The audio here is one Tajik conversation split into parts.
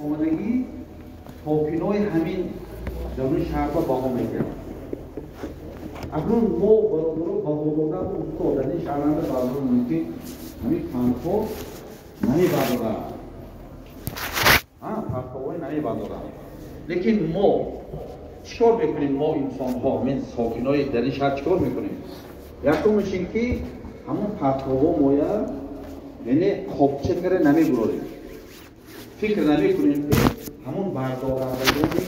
Омадагӣ сокинои ҳамин даруни шаҳрба баҳо мегиранд. Акнун мо бародаро баҳо додан устод дар ин шаҳранда бародаро мумкин ҳамин фанҳо намебардорад, партовҳои намебардорад. Лекин мо чӣ кор мекунем? Мо инсонҳо, ҳамин сокинои дар ин шаҳр чӣ кор мекунем? Якумаш ин ки ҳамон партовҳо моя, яъне қобча кара намебурорем, фикр намекунем ки ҳамон бардорандагони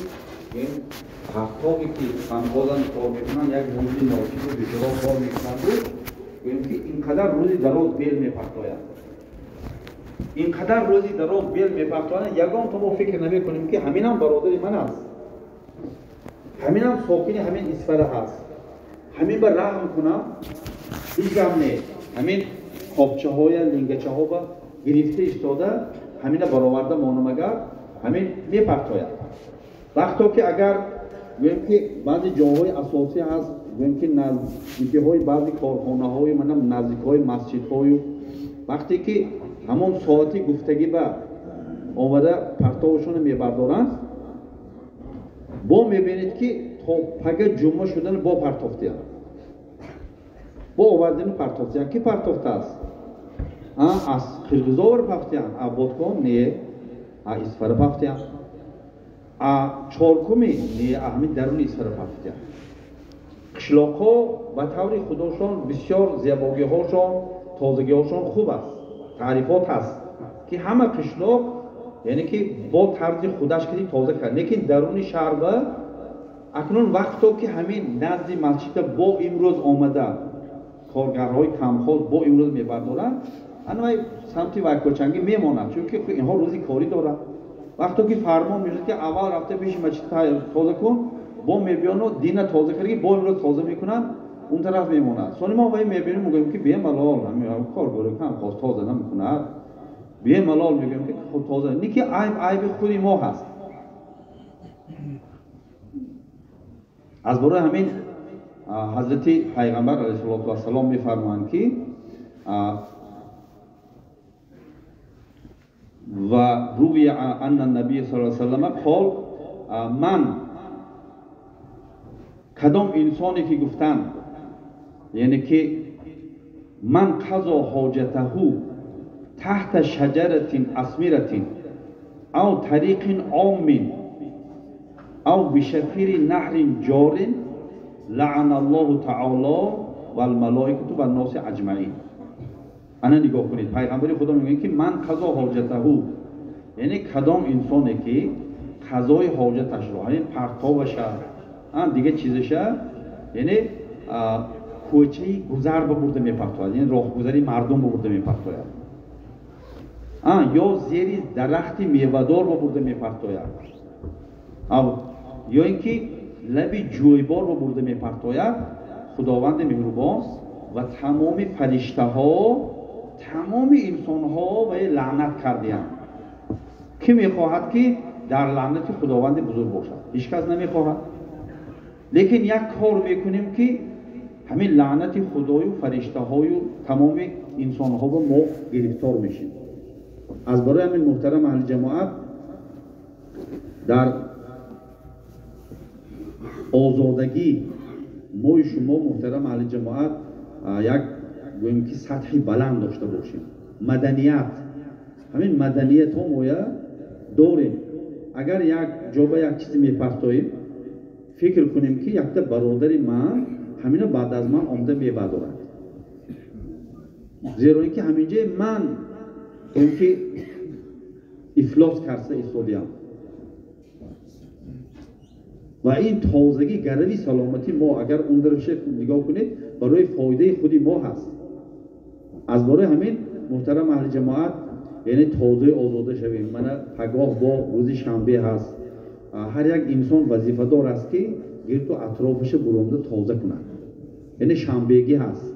партове ки фанҳозан кор мекунанд, як рӯзи ночизу бечора кор мекунанду, гӯем ки инқадар рӯзи дароз бел мепартоянд, инқадар рӯзи дароз бел мепартоянд, ягон то мо фикр намекунем ки ҳаминам бародари ман аст, ҳаминам сокини ҳамин Исфара ҳаст, ҳамин ба раҳм кунам, ҳеҷ гап не, ҳамин қобчаҳоя, лингачаҳо ба гирифта истода ҳамина бароварда монам, агар ҳамин мепартояд. Вақто ки агар гӯем ки баъзе ҷоҳои асосӣ ҳаст, гӯем ки наздикиҳои баъзе корхонаҳою манам наздикҳои масҷидҳою, вақте ки ҳамон соати гуфтагӣ ба омада партовашонро мебардоранд, бо мебинед ки то пага ҷумъа шудан бо партофтиянд, бо овардани партофтиянд. Ки партофтааст? Аз Қирғизовар пафтиянд, а Боткон не, а Исфара пафтиянд, а Чоркуми не, а ҳамин даруни Исфара пафтиянд. Қишлоқҳо ба таври худошон бисёр зебогиҳошон, тозагиҳошон хуб аст, таърифот ҳаст ки ҳама қишлоқ яъне ки бо тарзи худаш ки тоза кард. Лекин даруни шаҳрба акнун вақто ки ҳамин назди масҷида бо имрӯз омада коргарҳои камхоз бо имрӯз мебардоранд, анвай самти вайкочангӣ мемонад, чунки инҳо рӯзи корӣ доранд. Вақто ки фармон мешуд ки аввал рафта пеши масҷид тоза кун, бо мебиёну дина тоза кардаги бо имрӯз тоза мекунанд, он тараф мемонад. Сони мо вай мебинем, мегӯем ки бемалол коргари камхоз тоза намекунад, бемалол мегӯем ки худ тоза не, ки айб айби худи мо ҳаст. Аз барои ҳамин ҳазрати пайғамбар алайҳиссалоту вассалом мефармоянд ки ва рувия анна набия саллаллоҳу алайҳи васаллам қол, ман кадом инсоне ки гуфтанд, яъне ки ман қазо ҳоҷатаҳу таҳта шаҷаратин асмиратин ав тариқин оммин ав бишафири наҳрин ҷорин лаъана аллоҳу таоло валмалоикату ванноси аҷмаин. Ана нигоҳ кунед, пайғамбари худо мегӯяд ки ман қазо ҳоҷатаҳу, яъне кадом инсоне ки қазои ҳоҷаташро, ҳамин партоваша, дига чизаша, яъне кӯчаи гузар бабурда мепартояд, яъне роҳгузари мардум бабурда мепартояд, ё зери дарахти мевадор бабурда мепартояд, ё ин ки лаби ҷӯйбор бабурда мепартояд, худованди меҳрубон ва тамоми фариштаҳо, тамоми инсонҳо вай лаънат кардиянд. Кӣ мехоҳад ки дар лаънати худованди бузург бошад? Ҳеҷ кас намехоҳад. Лекин як кор мекунем ки ҳамин лаънати худою фариштаҳою тамоми инсонҳо ба мо гирифтор мешем. Аз барои ҳамин муҳтарам аҳли ҷамоат, дар озодагӣ мои шумо муҳтарам аҳли ҷамоат як гӯем ки сатҳи баланд дошта бошем. Маданият, ҳамин маданиятҳо моя дорем. Агар як ҷо ба як чизе мепартоем, фикр кунем ки якта бародари ман ҳамина баъд аз ман омада мебардорад, зеро ин ки ҳаминҷои ман гӯем ки ифлос карда истодиям ва ин тозагӣ гарави саломатӣ мо агар он дараша нигоҳ кунед барои фоидаи худи мо ҳаст. Аз барои ҳамин муҳтарам аҳли ҷамоат, яъне тозаи озода шавем. Мана пагоҳ бо рӯзи шанбе ҳаст, ҳар як инсон вазифадор аст ки гирду атрофаша буронда тоза кунад, яъне шанбегӣ ҳаст.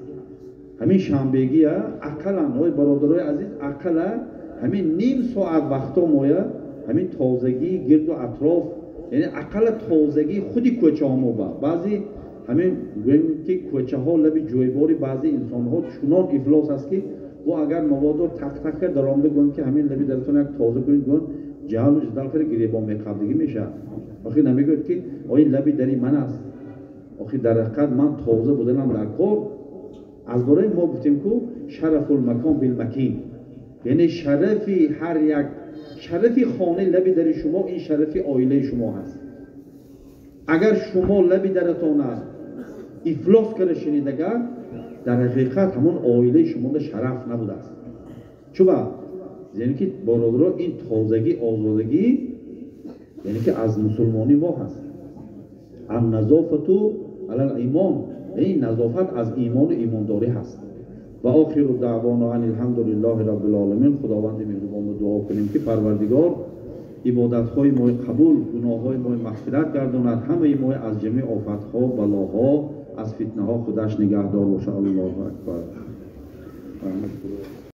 Ҳамин шанбегия ақаллан, ой бародарои азиз, ақалла ҳамин ним соат вақто моя ҳамин тозагии гирду атроф, яъне ақалла тозагии худи кӯчаҳо мо ба баъзе ҳамин гӯем ки кӯчаҳо лаби ҷӯйбори баъзе инсонҳо чунон ифлос аст ки бо агар маводо тақ-тақ кард даромада гӯянд ки ҳамин лаби даратон як тоза кунед, гӯянд Ҷаҳлу ҷадал карда гиребон меқабдигӣ мешавад. Охир намегӯяд ки ои лаби дари ман аст. Охир дар ҳақиқат ман тоза буданам дар кор. Аз бораи мо гуфтем ку шарафул макон билмакин, яъне шарафи ҳар як шарафи хонаи лаби дари шумо ин шарафи оилаи шумо ҳаст. Агар шумо лаби даратона ифлос карда шинидагар, дар ҳақиқат ҳамон оилаи шумода шараф набудааст. Чуба? Яъне ки бародаро, ин тозагӣ, озодагӣ, яъне ки аз мусулмонӣ мо ҳаст. Анназофату алал имон, ин назофат аз имону имондорӣ ҳаст. Ва охиру даъвоно ан алҳамдулиллоҳи раббил оламин. Худованди меҳрубонро дуо кунем ки Парвардигор ибодатҳои мои қабул, гуноҳҳои мои мағфират гардонад, ҳамаи мои аз ҷамеи офатҳо, балоҳо, аз фитнаҳо худаш нигаҳдор бошад. Аллоҳу акбар.